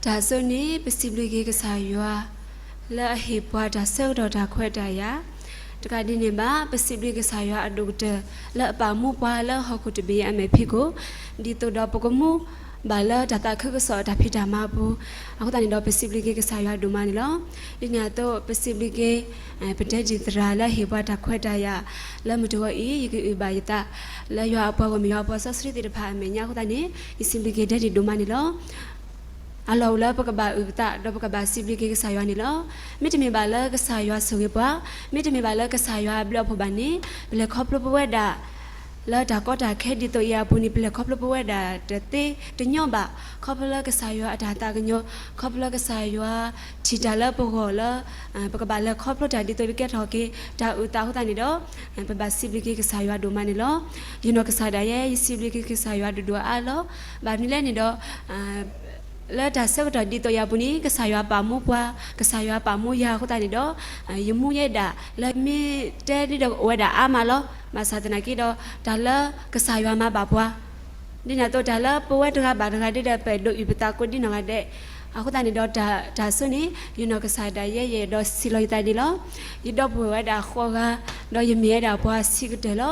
တၢ်ဆိန့ၣ် ပစံးဘျုးက့ၤကစၢ်ယွၤ လၢအဟ့ၣ်ပှၤတၢ်ဆၢကတီၢ်တၢ်ခွဲးတၢ်ယာ်, တကးဒ်န့ၣ်ဘၣ် ပစံးဘျုးကစၢ်ယွၤအဒိၣ်ကတၢၢ် လၢအပာ်မူပှၤလၢဟီၣ်ခိၣ်တဘ့ၣ်အမဲာ်ဖံးခိၣ်, ဒ်သိးဒီးပကမူဘၣ်လၢတၢ်သးခုကစီၣ်အတၢ်ဖံးတၢ်မၤအပူၤ, အဃိသတးန့ၣ်ဒီး ပစံးဘျုးက့ၤကစၢ်ယွၤဒိၣ်မးန့ၣ်လီၤ. ဒ်န့ၣ်အသိး ပစံးဘျုးက့ၤ ပတဲဒံၣ်သရၣ်လၢဟ့ၣ်ပှၤတၢ်ခွဲးတၢ်ယာ် လၢမုၢ်တဂီၤအံၤ ယကအုၣ်ဘၣ်ယသး လၢယွၤအပှၤဂီၢ်မုၢ် ယွၤအပှၤစီဆှံသ့ၣ်တဖၣ်အမဲာ်ညါအဃိသတးန့ၣ် ယစံးဘျုးက့ၤဒဲဒံၣ်ဒိၣ်မးန့ၣ်လီၤ. အလီၢ်အိၣ်လၢပကဘၣ်အုၣ်ပသး ဒီးပကဘၣ်စံးဘျုးက့ၤကစၢ်ယွၤန့ၣ်လီၤ. မ့တမ့ၢ်ဘၣ်လၢကစၢ်ယွၤဆိၣ်ဂ့ၤပှၤ, မ့တမ့ၢ်ဘၣ်လၢကစၢ်ယွၤအဘျုးအဖှိၣ်ဘၣ်န့ၣ် ပလဲၤခီဖျိပဝဲဒၣ် လၢတၢ်ကီတၢ်ခဲဒ်သိးအံၤအပူၤန့ၣ် ပလဲၤခီဖျိပဝဲဒၣ်တသ့တညီဘၣ်. ခီဖျိလၢကစၢ်ယွၤအတၢ်သးကညီၤ, ခီဖျိလၢကစၢ်ယွၤထံၣ်တၢ်လၢပဂီၢ်လၢ ပကဘၣ်လဲၤခီဖျိတၢ်ဒ်သိးပကဲထီၣ်က့ၤတၢ်အုၣ်သးအဃိသတးန့ၣ်ဒီး ပဘၣ်စံးဘျုးက့ၤကစၢ်ယွၤဒိၣ်မးန့ၣ်လီၤ. ယနီၢ်ကစၢ်ဒၣ်ယဲ ယစံးဘျုးက့ၤကစၢ်ယွၤဒိၣ်ဒိၣ်အါအါလီၤ. ဘၣ်မနုၤလဲၣ်န့ၣ်ဒီး လၢတၢ်ဆၢကတီၢ်ဒ်သိးယၤပူၤန့ၣ် ကစၢ်ယွၤပာ်မူပှၤ, ကစၢ်ယွၤပာ်မူယၤအဃိသတးန့ၣ်ဒီး ယမူယဲဒၣ်လၢမ့ၢ်တဲဒ်ဒီးအိၣ်ဝဲဒၣ်အါမးလီၤ. ဘၣ်ဆၣ်သနာ်က့ဒီး တၢ်လၢကစၢ်ယွၤမၤဘၣ်ပှၤ ဒ်န့ၣ်အသိးတၢ်လၢပဝဲတဂၤဘၣ်တဂၤဒ်ဒီး ပအဲၣ်ဒိးအုၣ်ပသးကိးဒံနီၢ်ဂၤဒဲး, အဃိသတးန့ၣ်ဒီးတၢ်ဆိန့ၣ် ယနီၢ်ကစၢ်ဒၣ်ယဲ ယအဲၣ်ဒိးစံးလီၤယသးဒ်လီၤ. ယဒီပုၢ်ဝဲၢ်ဝဲဒၣ်ဃိးဂၤ, ဒီးယမ့ၢ်ဝဲဒၣ်ပှၤဆံးကတၢၢ်လီၤ.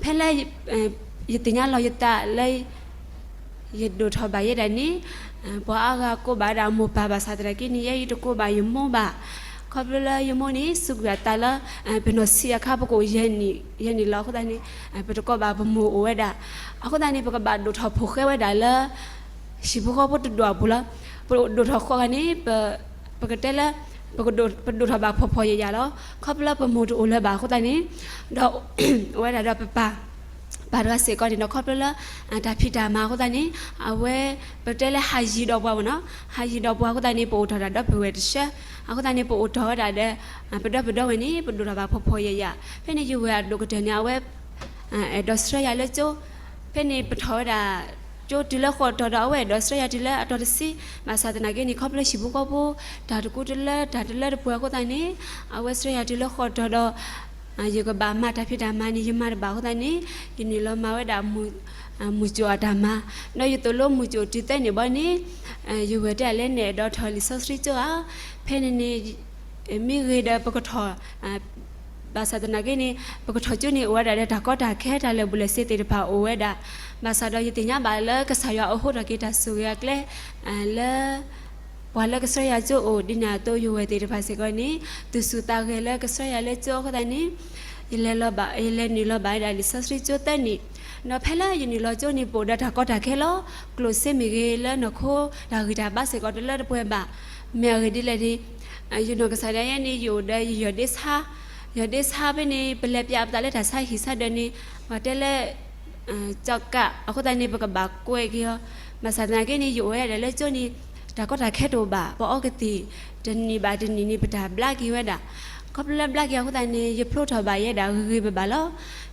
ဖဲလၢ ယသ့ၣ်ညါလီၤယသးလၢ ယဒိၣ်ထီၣ်ဘၣ်ယဲဒၣ်န့ၣ် ပှၤအါဂၤကိးဘၣ်ဝဲဒၣ်အမိၢ်ပၢ်ဘၣ်ဆၣ်သနာ်က့န့ၣ် ယဲယတကိးဘၣ်ယမိၢ်ဘၣ်. ခီဖျိလၢယမိၢ်န့ၣ် စူးကွံာ်အသးလၢ ပနီၢ်ဆံးအခါ ပကအိၣ်ယဲၢ်နံၣ်လီၤ. အဃိသတးန့ၣ် ပတကိးဘၣ်ပမိၢ်အိၣ်ဝဲဒၣ်. အဃိသတးန့ၣ် ပကဘၣ်ဒိၣ်ထီၣ်ဖိၣ်ဃဲဝဲဒၣ်လၢ ဟံၣ်ဖိဃီဖိတဒူၣ်အပူၤလီၤ. ပဒိၣ်ထီၣ်ဃိးဂၤန့ၣ် ပကတဲလၢ ပဒိၣ်ထီၣ်ဘၣ်ဖှီၣ်ဖှီၣ်ယာ်ယာ်လီၤ. ခီဖျိလၢပမိၢ်တအိၣ်လၢၤဘၣ်အဃိသတးန့ၣ် ဒီး အိၣ်ဝဲဒၣ်ဒီးပပၢ် ပၢ်တဂၤစ့ၢ်ကီးန့ၣ်ဒီး ခီဖျိလၢ တၢ်ဖံးတၢ်မၤအဃိသတးန့ၣ် အဝဲ ပတဲလၢဟးယံၤဒီးပှၤမ့ၢ်နီၤ, ဟးယံၤဒီးပှၤအဃိသတးန့ၣ် ပအိၣ်ထီၣ်ဒၣ်ဒီပုၢ်ဝဲၢ်တဆၢ, အဃိသတးန့ၣ် ပအိၣ်ထီၣ်ဝဲဒၣ်ဒီး ပဒီပုၢ်ဝဲၢ်ဝဲန့ၣ် ပဒိၣ်ထီၣ်ဘၣ်ဖှီၣ်ဖှီၣ်ယာ်ယာ်. ဖဲန့ၣ်ယဝဲၢ်အဒိၣ်ကတၢၢ်န့ၣ် အဝဲ အဲၣ်ဒိးဆှၢယၤလၢကၠိ, ဖဲန့ၣ်ပထီၣ်ဝဲဒၣ် ကၠိတုၤလၢဃိးတီၤဒီး အဝဲအဲၣ်ဒိးဆှၢယၤတုၤလၢအတီၤတဆံ, ဘၣ်ဆၣ်သနာ်က့န့ၣ် ခီဖျိဟံၣ်ဖိဃီဖိ တၢ်တကူတလၢ တၢ်တလၢတပှဲၤအဃိသတးန့ၣ် အဝဲဆှၢယၤတုၤလၢဃိးတီၤဒီး ယကဘၣ်မၤတၢ်ဖံးတၢ်မၤန့ၣ် ယမၤတဘၣ်အဃိသတးန့ၣ် ယနုာ်လီၤမၤဝဲဒၣ် မုၢ်ကၠိၣ်အတၢ်မၤ, ဒီးယသိၣ်လိမုၢ်ကၠိၣ်တုၤသၢနံၣ်ဘီန့ၣ် ယဝဲၢ်တဲလဲၣ်န့ၣ် အဲၣ်ဒိးထီၣ်လံာ်စီဆှံကၠိဧါ, ဖဲန့ၣ်န့ၣ် မ့ၢ်ဂ့ၤဒီးပကထီၣ် ဘၣ်ဆၣ်သနာ်က့န့ၣ် ပကထီၣ်ကၠိန့ၣ် အိၣ်ဝဲဒၣ်ဒီးတၢ်ကီတၢ်ခဲ တၢ်လၢာ်ဘူၣ်လၢာ်စ့သ့ၣ်တဖၣ်အိၣ်ဝဲဒၣ်, ဘၣ်ဆၣ်ဒီးယသ့ၣ်ညါဘၣ်လၢကစၢ်ယွၤအိးထီၣ်က့ၤတၢ်ဆိၣ်ဂ့ၤအကျဲ လၢ ပှၤလၢကဆှၢယၤကၠိအိၣ် ဒ်န့ၣ်အသိး ယဝဲၢ်သ့ၣ်တဖၣ်စ့ၢ်ကီးန့ၣ် သူၣ်ဆူၣ်သးဂဲၤလၢကဆှၢယၤလၢကၠိအဃိသတးန့ၣ် ယလဲၤလီၤဘၣ် ယလဲၤနုာ်လီၤဘၣ်ဝဲဒၣ်လံာ်စီဆှံကၠိသၢနံၣ်, ဒီးဖဲလၢယနုာ်လီၤကၠိန့ၣ် ပအိၣ်ဒီးတၢ်ကီတၢ်ခဲလီၤ, ကျိၣ်စ့မ့ၢ်ဂ့ၤ လၢနီၢ်ခိတၢ်ဂံၢ်တၢ်ဘါစ့ၢ်ကီးတလၢတပှဲၤဘၣ်, မ့ၢ်အဂ့ၢ်ဒ်လဲၣ်န့ၣ် ယနီၢ်ကစၢ်ဒၣ်ယဲန့ၣ် ယအိၣ်ဒီးယယီၢ်ဒ့ဆါ, ယီၢ်ဒ့ဆါဖဲန့ၣ် ပလဲၤပၠးပသးလၢတၢ်ဆါဟံၣ်ဆါဒၢးန့ၣ် ပှၤတဲလၢ ကၠီကး အဃိသတးန့ၣ် ပကဘၣ်ကွဲးက့ၤအီၤ, ဘၣ်ဆၣ်သနာ်က့န့ၣ် ယအိၣ်ဝဲဒၣ်လၢကၠိန့ၣ် တၢ်ကီတၢ်ခဲတအိၣ်ဘၣ်, ပအီကသံၣ် တနံၣ်ဘၣ်တနံၣ်န့ၣ် ပတၢ်ဘျါက့ၤဝဲဒၣ်, ခီဖျိလၢဘျါက့ၤအဃိသတးန့ၣ် ယဖျိထီၣ်ဘၣ်ယဲဒၣ်ဂ့ၤဂ့ၤဘၣ်ဘၣ်လီၤ.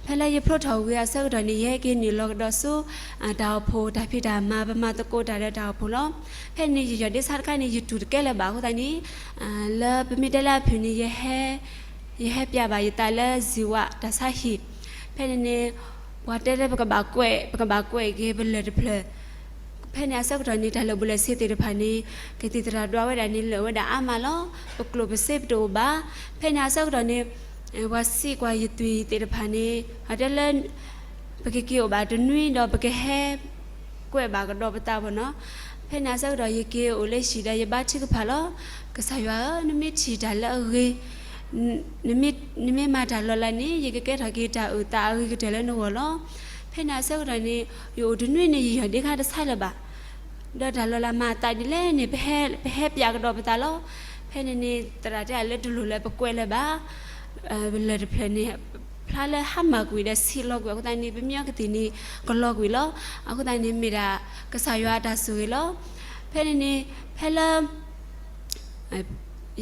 ဖဲလၢယဖျိထီၣ်ဝံၤအဆၢကတီၢ်န့ၣ် ယဟဲက့ၤနုာ်လီၤကဒီးဆူ တၢ်အိၣ်ဖှိၣ်တၢ်ဖံးတၢ်မၤ ပမၤသကိးတၢ်ဒီးတၢ်အိၣ်ဖှိၣ်လီၤ. ဖဲန့ၣ် ယယီၢ်ဒ့ဆါတခါန့ၣ် ယတူၢ်တကဲလၢၤဘၣ်အဃိသတးန့ၣ် လၢပမ့ၢ်တဲလၢအဖုၣ်န့ၣ် ယဟဲပၠးဘၣ်ယသးလၢစံၣ်ဝးတၢ်ဆါဟံၣ်, ဖဲန့ၣ်န့ၣ် ပှၤတဲလၢပကဘၣ်ကွဲး ပကဘၣ်ကွဲးက့ၤပလၢၢ်တဖျၢၣ်, ဖဲန့ၣ်အဆၢကတီၢ်န့ၣ် တၢ်လၢာ်ဘူၣ်လၢာ်စ့သ့ၣ်တဖၣ်န့ၣ် ကသံၣ်သရၣ်ဒွးဝဲဒၣ်န့ၣ် လၢာ်ဝဲဒၣ်အါမးလီၤ. ပကျိၣ်ပစ့ပတအိၣ်ဘၣ်. ဖဲန့ၣ်အဆၢကတီၢ်န့ၣ် ပှၤစံးကွၢ်ယသွံၣ်သ့ၣ်တဖၣ်န့ၣ် ပတဲလၢ ပကက့ၤအိၣ်ဘၣ်တနွံဒီး ပကဟဲ ကွဲးဘၣ်ကဒီးပသးဘၣ်နီၤ. ဖဲန့ၣ်အဆၢကတီၢ် ယက့ၤအိၣ်လၢဟံၣ်ဒီး ယဘါထုကဖၣ်လီၤ. ကစၢ်ယွၤဧၢ, နမ့ၢ်ထံၣ်တၢ်လၢအဂ့ၤ, နမ့ၢ်မၤတၢ်လီၤလးန့ၣ် ယကကဲထီၣ်က့ၤတၢ်အုၣ်သးအဂ့ၤကတၢၢ်လၢနဂီၢ်လီၤ. ဖဲန့ၣ်အဆၢကတီၢ်န့ၣ် ယအိၣ်တနွံန့ၣ် ယယီၢ်ဒ့ခါတဆါလၢၤဘၣ်. ဒီးတၢ်လီၤလးမၤအသးဒ်လဲၣ်န့ၣ် ပဟဲပၠးကဒီးပသးလီၤ. ဖဲန့ၣ်န့ၣ် သရၣ်တဲအလၢတလိၣ်လၢပကွဲးလၢၤဘၣ် ပလၢၢ်တဖျၢၣ်န့ၣ် ဖျါလၢဟါမၢ်ကွံာ်ဒီးဆံးလီၤကွံာ်အဃိသတးန့ၣ် ပမ့ၢ်အီကသံၣ်န့ၣ် ကလီၤကွံာ်လီၤ. အဃိသတးန့ၣ်မ့ၢ်ဒၣ် ကစၢ်ယွၤအတၢ်ဆိၣ်ဂ့ၤလီၤ. ဖဲန့ၣ်န့ၣ် ဖဲလၢ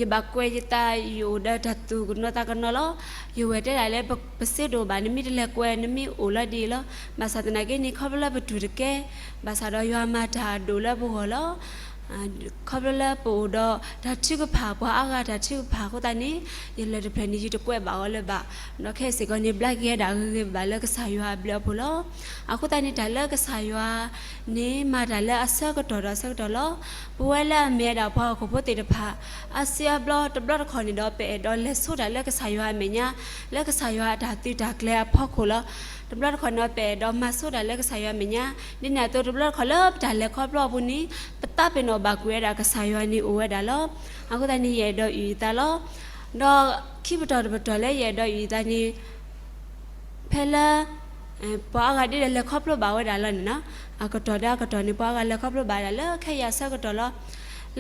ယဘၣ်ကွဲးယသး ယအိၣ်ဒီးတၢ်သူၣ်ကနီၤသးကနီၤလီၤ. ယဝဲၢ်တဲဒၣ်လၢ ပစ့တအိၣ်ဘၣ် နမ့ၢ်တလဲၤကွဲး နမ့ၢ်အိၣ်လီၤဒ်အံၤလီၤ. ဘၣ်ဆၣ်သနာ်က့န့ၣ် ခီဖျိလၢပတူၢ်တကဲ ဘၣ်ဆၣ်ဒီးယွၤမၤတၢ်အဒိၣ်လၢပဂီၢ်လီၤ. ခီဖျိလၢပအိၣ်ဒီးတၢ်ထုကဖၣ် ပှၤအါဂၤတၢ်ထုကဖၣ်အဃိသတးန့ၣ် ယလၢၢ်တဖျၢၣ်န့ၣ် ယတကွဲးဘၣ်အီၤလၢၤဘၣ်. ဒီးခဲအံၤစ့ၢ်ကီးန့ၣ် ဘျါက့ၤဝဲဒၣ်ဂ့ၤဂ့ၤဘၣ်ဘၣ်လၢကစၢ်ယွၤအဘျုးအဖှိၣ်လီၤ. အဃိသတးန့ၣ် တၢ်လၢကစၢ်ယွၤန့ၣ် မၤတၢ်လၢအဆၢကတီၢ်ဒီးအဆၢကတီၢ်လီၤ. ပဝဲလၢအမ့ၢ်ဝဲဒၣ်ပှၤဟီၣ်ခိၣ်ဖိသ့ၣ်တဖၣ် အါစုအါဘျီ တဘျီတခီၣ်န့ၣ်ဒီး ပအဲၣ်ဒိးလဲၤဆိတၢ်လၢကစၢ်ယွၤအမဲာ်ညါ, လၢကစၢ်ယွၤအတၢ်သုးတၢ်ကျဲၤအဖီခိၣ်လီၤ. တဘျီတခီၣ်န့ၣ်ဒီး ပအဲၣ်ဒိးမၤဆိတၢ်လၢကစၢ်ယွၤအမဲာ်ညါ, ဒ်န့ၣ်အသိး တဘျီတခီၣ်လၢပတၢ်လဲၤခီဖျိအပူၤန့ၣ် ပသးပ့ၤနီၣ်ဘၣ်ကွံာ်ဝဲဒၣ်ကစၢ်ယွၤန့ၣ်အိၣ်ဝဲဒၣ်လီၤ. အဃိသတးန့ၣ် ယအဲၣ်ဒိးအုၣ်ယသးလီၤ. ဒီးခံပတီၢ်တပတီၢ်လၢယအဲၣ်ဒိးအုၣ်ယသးန့ၣ် ဖဲလၢ ပှၤအါဂၤဒ်လဲၤခီဖျိဘၣ်ဝဲဒၣ်လီၤန့ၣ်နီၤ, အကတီၢ်ဒီးအကတီၢ်န့ၣ် ပှၤအါဂၤလဲၤခီဖျိဘၣ်ဒၣ်လၢခဲအံၤအဆၢကတီၢ်လီၤ.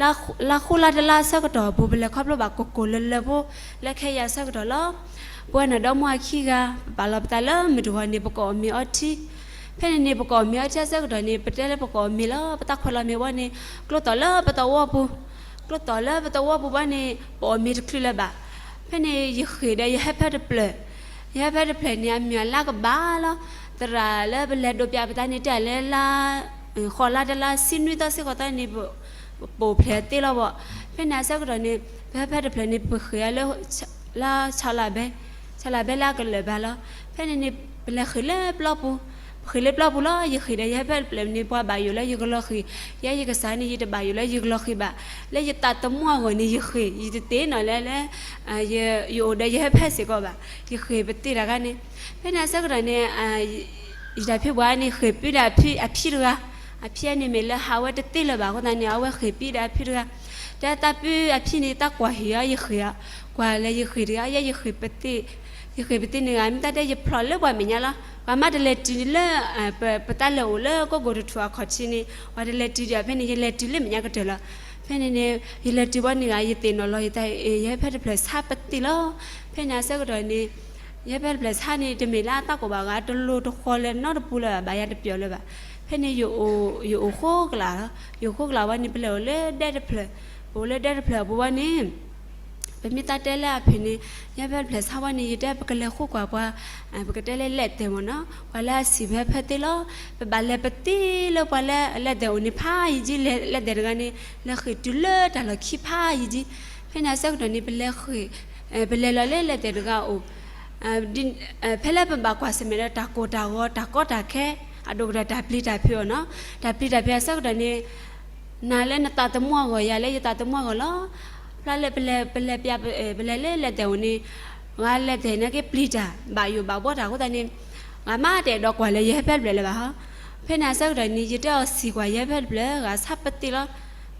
လါဃိလါတလါအဆၢကတီၢ်အပူၤ ပလဲၤခီဖျိဘၣ်ကိၢ်ကိၢ်လၢၤလၢၤဖိ လၢခဲအံၤအဆၢကတီၢ်လီၤ. ပဝဲနၤဒီမါအခံဂၤ ပပာ်လီၤပသးလၢမုၢ်တဂီၤန့ၣ် ပကအီၣ်မ့ၤအီထံ ဖဲန့ၣ်န့ၣ် ပကအီၣ်မ့ၤအီထံအဆၢကတီၢ်န့ၣ် ပတဲလၢပကအီၣ်မ့ၤလီၤ. ပသးခွဲးလီၤမ့ၤဝဲန့ၣ် ကျိသီၣ်လၢပသဝီပူၤ, ကျိသီၣ်လၢပသဝီပူၤဘၣ်န့ၣ် ပအီၣ်မ့ၤတချုးလၢၤဘၣ်. ဖဲန့ၣ် ယဃ့ၢ်ဒီးယဟၢဖၢတဖျၢၣ်, ယဟၢဖၢတဖျၢၣ်န့ၣ် အမံၤအလါကဘၣ်လီၤ. သရၣ်လၢပလဲၤဒိးပၠးပသးန့ၣ် တဲလၢလါ ဃိးလါတလါ ဆံနွံသီ ဆံဃိးသီန့ၣ် ပအိၣ်ဖျဲၣ်သ့လီၤဘၣ်. ဖဲန့ၣ်အဆၢကတီၢ်န့ၣ် ပဟၢဖၢတဖျၢၣ်န့ၣ် ပဃ့ၢ်အီၤလၢ လါဆီလါဘဲ, ဆီလါဘဲလၢအကလၢာ်ဘၣ်လီၤ. ဖဲန့ၣ်န့ၣ် ပလဲၤဃ့ၢ်လၢပျီပူၤ, ပဃ့ၢ်လၢပျီပူၤလီၤ. ယဃ့ၢ်ဒီးယဟၢဖၢတဖျၢၣ်န့ၣ် ပှၤဘၣ်ယိၣ်လၢယကလီၤဃ့ၢ်, ယဲယကစၢ်န့ၣ် ယတဘၣ်ယိၣ်လၢယကလီၤဃ့ၢ်ဘၣ်. လၢယသးသမူအဂီၢ်န့ၣ် ယဃ့ၢ်, ယတသ့ၣ်နီၣ်လၢ လၢ ယအိၣ်ဒီးယဟၢဖၢစ့ၢ်ကီးဘၣ်. ယဃ့ၢ်ပသ့တၢ်ဂၤန့ၣ်, ဖဲန့ၣ်အဆၢကတီၢ်န့ၣ် ယတၢ်ဖံးပှၤန့ၣ် ဃ့ၢ်ပၢဒီးအဖံတဂၤ, အဖံန့ၣ်မ့ၢ်လၢဟးဝဲတသ့လၢၤဘၣ်အဃိသတးန့ၣ် အဝဲဃ့ၢ်ပၢဒီးအဖံတဂၤ, တဲသးပၢအဖံန့ၣ် သးကွၢ်ဟ့ၣ်အီၤ ယဃ့ၢ်အီၤ, ကွၢ်လၢယဃ့ၢ်တဂၤ ယဲယဃ့ၢ်ပသ့, ယဃ့ၢ်ပသ့န့ၣ်ဂၤ မ့ၢ်သးတဲယဖျိးလၢပှၤမဲာ်ညါလီၤ. ပှၤမ့ၢ်တလဲၤတုၤလၢ ပတၢ်လၢာ်အိၣ်လၢကိးကိးတထူၣ်အခီၣ်ထံးန့ၣ် ပှၤတလဲၤတုၤဒီး ဖဲန့ၣ် ယလဲၤတုၤလၢမဲာ်ညါကတၢၢ်လီၤ. ဖဲန့ၣ်န့ၣ် ယလဲၤတုၤဘၣ်န့ၣ်ဂၤ ယသ့ၣ်နီၣ်လီၤယသး ယဟၢဖၢတဖျၢၣ်ဆါပသ့လီၤ. ဖဲန့ၣ်အဆၢကတီၢ်န့ၣ် ယဟၢဖၢတဖျၢၣ်ဆါန့ၣ် တမ့ၢ်လၢအသးကိၢ်ဘၣ်ဂၤ တလိၤတဃီၤလၢၤနီတပူၤလၢၤဘၣ်, ဘၣ်ယၤတပျီၢ်လၢၤဘၣ်. ဖဲန့ၣ် ယအိၣ်ဃိကလာ်လီၤ. ယအိၣ်ဃိကလာ်ဝဲန့ၣ် ပလဲၤအိၣ်လၢဒဲတဖျၢၣ်, ပအိၣ်လၢဒဲတဖျၢၣ်အပူၤဝဲန့ၣ် ပမ့ၢ်သးတဲလၢအဖံးန့ၣ် ယဟၢဖၢတဖျၢၣ်ဆါဝဲန့ၣ် ယတဲပကလဲၤဃုကွၢ်ပှၤ, ပကတဲလၢလဲၤတဲာ်မ့ၢ်နီၤ, ပှၤလၢအစံးပဟၢဖၢသ့လီၤ. ပဘၣ်လဲၤပသ့လၢပှၤလၢလဲၤတဲာ်အိၣ်န့ၣ်ဖးယံာ်ကံ, လဲၤတဲာ်တဂၤန့ၣ် လဲၤဃ့ၢ်တုၤလၢတၢ်လီၢ်ခံဖးယံာ်ကံ. ဖဲန့ၣ်အဆၢကတီၢ်န့ၣ် ပလဲၤဃ့ၢ်, ပလဲၤလီၤလၢလဲၤတဲာ်တဂၤအအိၣ် ဖဲလၢပဘၣ်ကွၢ်ဆၢၣ်မဲာ်ဒီးတၢ်ကိၢ်တၢ်ဂီၤ တၢ်ကီတၢ်ခဲ, အဒိၣ်ကတၢၢ်တၢ်ပျံၤတၢ်ဖုးအီၤနီၤ, တၢ်ပျံၤတၢ်ဖုးအဆၢကတီၢ်န့ၣ် နၤလၢနသးသမူအဂီၢ် ယၤလၢယသးသမူအဂီၢ်လီၤ. ဖျါလၢပလဲၤ, ပလဲၤပျး, ပလဲၤလၢလဲၤတဲာ်အိၣ်န့ၣ် ဂၤလဲၤတဲာ်န့ၣ်က့ပျံၤတၢ် ဘၣ်ယိၣ်ဘၣ်ဘှီတၢ်အဃိသတးန့ၣ် ဂၤမ့ၢ်တအဲၣ်ဒိးကွၢ်လၢယဟၢဖၢတဖျၢၣ်လၢၤဘၣ်ဟီ. ဖဲန့ၣ်အဆၢကတီၢ်န့ၣ် ယတဲအီၤစံးကွၢ်ယဟၢဖၢတဖျၢၣ် ဂၤဆါပသ့လီၤ.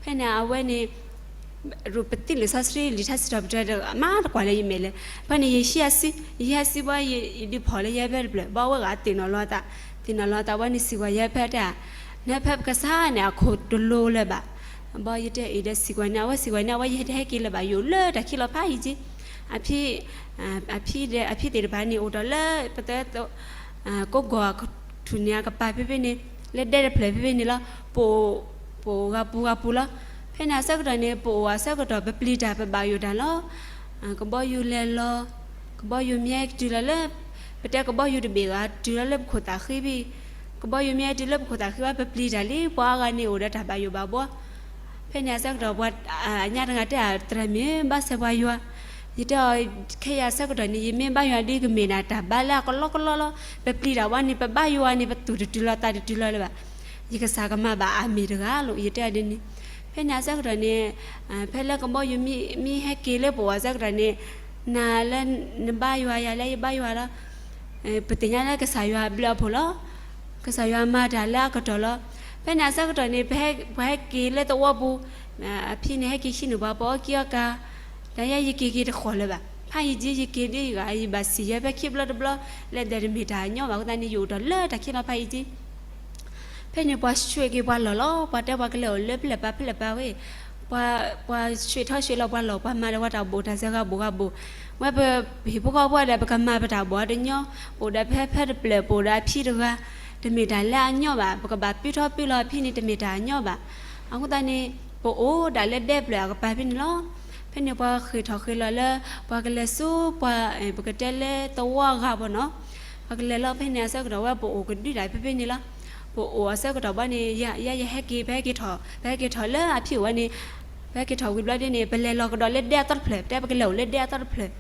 ဖဲန့ၣ်အဝဲန့ၣ် ပသ့လံာ်စီဆှံလံာ်ထါစံးထီၣ်ပတြၢၤတဂၤမ့ၢ်တကွၢ်လၢယမဲာ်လဲၣ်. ဖဲန့ၣ် ယဟံးအစု, ယဟံးအစုဘၣ် ယဒုးဖီၣ်လၢယဟၢဖၢတဖျၢၣ် ဘၣ်ဝဲဂၤသ့ၣ်နီၣ်လီၤသး, သ့ၣ်နီၣ်လီၤသးဝဲန့ၣ် စံးကွၢ်ယဟၢဖၢတၢ်, နဟၢဖၢပကစၢ်န့ၣ် အခိၣ်တလိၤလၢၤဘၣ်. ဘၣ်ယတဲအံၤဒီးစံးကွၢ်န့ၣ် အဝဲစံးကွၢ်န့ၣ် အဝဲယဟဲတဟဲက့ၤလၢၤဘၣ် ယအိၣ်လၢတၢ်ခံလီၤဖးယံာ်ကံ. အဖံ, အဖံဒီး အဖံသ့ၣ်တဖၣ်န့ၣ် အိၣ်ဒီးလၢပတဲ ကိးဂီၤအကထူၣ်န့ၣ် အကပၤဖဲဖဲန့ၣ်, လၢဒဲတဖျၢၣ်ဖဲဖဲန့ၣ်လီၤ. ပအိၣ်, ပအိၣ်ဂၤပူၤဂၤပူၤလီၤ. ဖဲန့ၣ်အဆၢကတီၢ်န့ၣ် ပအိၣ်အဆၢကတီၢ် ပပျံၤတၢ် ပဘၣ်ယိၣ်တၢ်လီၤ. ကဘီယူၤလဲၤလီၤ, ကဘီယူၤမ့ၢ်ဟဲတုၤလီၤလၢ, ပတဲကဘီယူၤတဘ့ၣ်ဂၤ တုၤလီၤလၢပခိၣ်သးဃံဖဲ, ကဘီယူၤမ့ၢ်ဟဲတုၤလၢပခိၣ်သးဃံဘၣ် ပပျံၤတၢ်လံ ပှၤအါဂၤန့ၣ်အိၣ်ဒီးတၢ်ဘၣ်ယိၣ်ဘၣ်ဘှီ. ဖဲန့ၣ်အဆၢကတီၢ် ပှၤအညါတဂၤတဲအသရၣ်မုၣ် ဘၣ်ဆဲးပှၤယွၤ, ယတဲအီၤ ခဲအံၤအဆၢကတီၢ်န့ၣ် ယမ့ၢ်ဘါယွၤဒ်ကမ့ၢ်ဒၣ်တၢ်ဘါလၢအကလီကလီလီၤ. ပပျံၤတၢ်ဝဲန့ၣ် ပဘါယွၤန့ၣ် ပသူၣ်တတုၤလီၤသးတတုၤလီၤလၢၤဘၣ်. ယကစၢ်ကမၤဘၣ်အါမံၤတဂၤလီၤ ယတဲအီၤဒ်န့ၣ်. ဖဲန့ၣ်အဆၢကတီၢ်န့ၣ် ဖဲလၢကဘီယူၤမ့ၢ်ဟဲက့ၤလၢပအိၣ်အဆၢကတီၢ်န့ၣ် နၤလၢနဘါယွၤ ယၤလၢယဘါယွၤလီၤ. ပသ့ၣ်ညါလၢကစၢ်ယွၤအဘျုးအဖှိၣ်လီၤ. ကစၢ်ယွၤမၤတၢ်လၢအကတီၢ်လီၤ. ဖဲန့ၣ်အဆၢကတီၢ်န့ၣ် ပှၤဟဲက့ၤလၢသဝီပူၤ, အဖံန့ၣ်ဟဲက့ၤဟံးန့ၢ်ပှၤ ပအီၣ်ကံအီၣ်ကၤ, တၢ်ယဲယက့ၤက့ၤတဃီၣ်လၢၤဘၣ်. ဖးယံာ်ကံ ယက့ၤဒ်ယဂၤ ယဘၣ်စံၣ်ယဲဖဲခံဘျီတဘျီ, လဲၤဒဲးတမ့ၢ်တၢ်ညီဘၣ်အဃိသတးန့ၣ် ယအိၣ်ဒီးလၢတၢ်ခံလီၤဖးယံာ်ကံ. ဖဲန့ၣ်ပှၤဆှဲးက့ၤပှၤလီၢ်လီၤ. ပှၤတဲပှၤကလဲၤအိၣ်လၢဖျၢၣ်ပၤဖျၢၣ်ပၤဝဲ, ပှၤဆှဲးထီၣ်ဆှဲးလီၤပှၤလီၢ် ပှၤမၤဒီးပှၤတၢ်ဘိၣ်တၢ်စဲးဂၤဘိၣ်ဂၤဘိၣ်, ဝဲပဟံၣ်ဖိဃီဖိဒီး ပကမၤပတၢ်ဘိၣ်အတညီ, ပအိၣ်ဒီးဖဲဖဲတဖျၢၣ် ပအိၣ်ဒီးအဖံတဂၤ, တမ့ၢ်တၢ်လၢအညီဘၣ်. ပကဘၣ်ပၢထီၣ်ပၢလီၤအဖံန့ၣ် တမ့ၢ်တၢ်အညီဘၣ်. အဃိသတးန့ၣ် ပအိၣ်ဒၣ်လၢဒဲဖျၢၣ်အကပၤဖဲန့ၣ်လီၤ. ဖဲန့ၣ်ပှၤဃ့ၢ်ထီၣ်ဃ့ၢ်လီၤလၢ ပှၤကလဲၤဆူပှၤ, ပကတဲလၢသဝီအဂၤဘၣ်နီၤ, ပှၤကလဲၤလီၤ. ဖဲန့ၣ်အဆၢကတီၢ်ဝဲပအိၣ်ကဒုဒၣ်ဖဲဖဲန့ၣ်လီၤ. ပအိၣ်အဆၢကတီၢ်ဘၣ်န့ၣ် ယဲယဟဲက့ၤ ပဟဲက့ၤထီၣ် ပဟဲက့ၤထီၣ်လၢအဖံအိၣ်ဝဲန့ၣ်, ပဟဲက့ၤထီၣ်ဝံၤဘျီဒ်န့ၣ် ပလဲၤလီၤကဒီးလၢဒဲအသီတဖျၢၣ်, ပတဲပကလဲၤအိၣ်လၢဒဲအသီတဖျၢၣ်.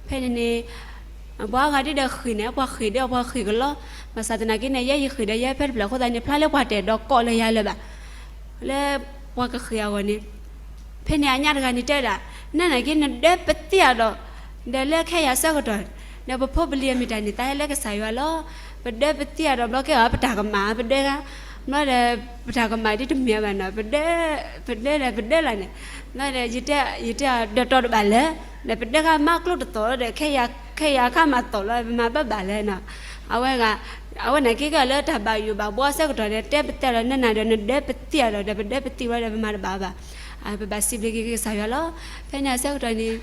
ဖဲန့ၣ်န့ၣ် ပှၤအါဂၤဒ်ဒီးဃ့ၢ်န့ၣ် ပှၤဃ့ၢ်ဒီးပှၤဃ့ၢ်ကလီ, ဘၣ်ဆၣ်သနာ်က့န့ၣ် ယဲယဃ့ၢ်ဒီးယဲဖဲတဖျၢၣ်အဃိသတးန့ၣ် ဖျါလၢပှၤတအဲၣ်ဒိးကိးလၢယၤလၢၤဘၣ်, လၢပှၤကဃ့ၢ်အဂီၢ်န့ၣ် ဖဲန့ၣ်အညါတဂၤန့ၣ်တဲဒၣ်, နနာ်က့နဒၢပသံၣ်အဒီး, ဒီးလၢခဲယၤဆၢကတီၢ်, ဒီးပဖိပလံၤအမ့ၢ်တၢ်န့ၣ် သးဟဲလၢကစၢ်ယွၤလီၤ. ပဒၢပသံၣ်အဒီးဘျီကဲအီၤ ပတၢ်ကမၣ် ပဒၢဂၤ, ဘျီဒီး ပတၢ်ကမၣ်ဒ်တမ့ၢ်ဘၣ်နီၤ, ပဒၢ, ပဒၢဒီးပဒၢလီၤန့ၣ်, ဘျီဒီး ယတဲအီၤဒီးတီၤတဘၣ်လၢ, ဒီးပဒၢဂၤမၤကျိတသီၣ်ဒီး ခဲယၤခါမၤသီၣ်လီၤ ပမၤဘၣ်ဘၣ်လဲၣ်နီၤ. အဝဲဂၤ, အဝဲနာ်က့ကလၢတၢ်ဘၣ်ယိၣ်ဘၣ်ဘှီဆၢကတီၢ်ဒီး တဲပသံၣ်ဒီး နနာ်ဒီးနဒၢပသံၣ်အဒီး ဒီးပဒၢပသံၣ်ဝဲဒီး ပမၤတဘၣ်ဘၣ်, ပဘၣ်စံးဘျုးက့ၤကစၢ်ယွၤလီၤ. ဖဲန့ၣ်အဆၢကတီၢ်န့ၣ်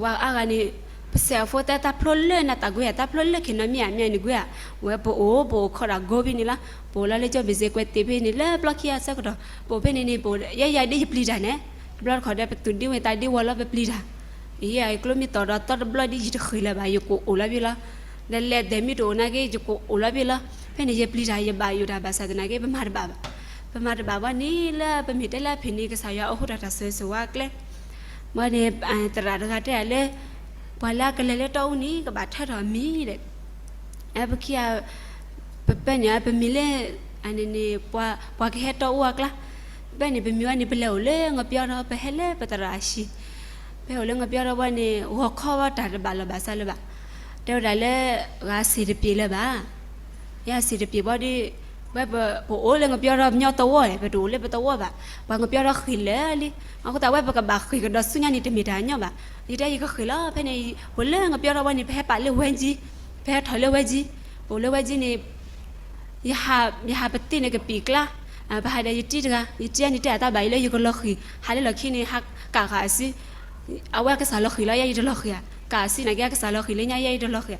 ပှၤအါဂၤန့ၣ် ပစဲးအဖိတဲ တၢ်ဖျိလၢနတၢ်ကွ့ဧါ, တၢ်ဖျိလၢခံနီၤမံၤဧါ, မ့ၢ်န့ၣ်ကွ့ဧါ, ဝဲပအိၣ် ပအိၣ်ခီဒၣ်ကိးဖဲန့ၣ်လီၤ. ပအိၣ်လီၤလၢကၠီဘ့ၣ်စ့ကွဲးတ့ၢ်ဖဲန့ၣ် လၢပျီခံအဆၢကတီၢ် ပအိၣ်ဖဲန့ၣ်န့ၣ် ပအိၣ်ယဲယၤဒ်ယပျံၤတၢ်န့ၣ်, တဘျီတခီၣ်ဒီး ပသူၣ်ဒ့ဝဲသးဒ့ဝီၤလီၤ ပပျံၤတၢ်, ယဲယၤကျိမ့ၢ်သီၣ်ဒီးသီတဘျီဒ် ယတဃ့ၢ်လၢၤဘၣ်, ယကအိၣ်လီၤဘ့ၣ်လီၤ. ဒီးလဲၤဒဲးမ့ၢ်တအိၣ်နာ်က့ ယကအိၣ်လီၤဘ့ၣ်လီၤ. ဖဲန့ၣ် ယပျံၤတၢ် ယဘၣ်ယိၣ်တၢ်ဘၣ်ဆၣ်သနာ်က့ ပမၤတဘၣ်ဘၣ်. ပမၤတဘၣ်ဘၣ်န့ၣ် လၢပမ့ၢ်တဲလၢအဖံးန့ၣ် ကစၢ်ယွၤအိးထီၣ်တၢ်ဆိၣ်ဂ့ၤဆိၣ်ဝါအကျဲ ဘၣ်န့ၣ် သရၣ်တဂၤတဲဒၣ်လၢ ပှၤလၢအကလဲၤလၢတီအူန့ၣ် ကဘၣ်ထၢထီၣ်အမံၤဒီး ပခံဂၤ ပပၢန့ၣ် ပမံၤလၢ အန့ၣ်န့ၣ် ပှၤကဟဲတီအူအကျါ, ပၢန့ၣ် ပမံၤဝဲန့ၣ် ပလဲၤအိၣ်လၢငပျီထီၣ် ပဟဲလၢပသရၣ်အဟံၣ်, ပဟဲအိၣ်လၢငပျီထီၣ်ဘၣ်န့ၣ် ဂီၤခီဘၣ်တၢ်တဘၣ်လီၤဘၣ်ဆၣ်လၢၤဘၣ်, တဲဝဲဒၣ်လၢ ဂၤစံၣ်တပျ့ၤလၢၤဘၣ် ယဲစံၣ်တပျ့ၤဘၣ်ဒီး ဝဲပအိၣ်လၢငပျီထီၣ် ပညီသဝီန့ၣ် ပတအိၣ်လၢပသဝီဘၣ်, ပှၤငပျီထီၣ်ဃ့ၢ်လၢာ်လံ, အဃိသတးဝဲပကဘၣ်ဃ့ၢ်ကဒီးဆူညါန့ၣ် တမ့ၢ်တၢ်ညီဘၣ်. ယတဲယကဃ့ၢ်လီၤ ဖဲန့ၣ် အိၣ်လၢငပျီထီၣ်ဘၣ်န့ၣ် ပဟဲပာ်လၢဝဲကၠံ, ပဟဲထီၣ်လၢဝဲကၠံ, ပအိၣ်လၢဝဲကၠံန့ၣ် ယဟးပသ့ၣ်န့ၣ်ကပံာ်ကျါ, ပဟးဒီးယတံၤတဂၤ, ယတံၤန့ၣ်တဲအတၢ်ဘၣ်အံၤလၢယကလီၤဃံၤ, ဟးလၢလီၢ်ခံန့ၣ် ဟးကးဃာ်အစု, အဝဲကစၢ်လီၤဃံၤလီၤ ယဲယတလီၤဃံၤဧါ, ကးအစုနာ်က့ အကစၢ်လီၤဃံၤလၢညါ ယဲယတလီၤဃံၤဧါ,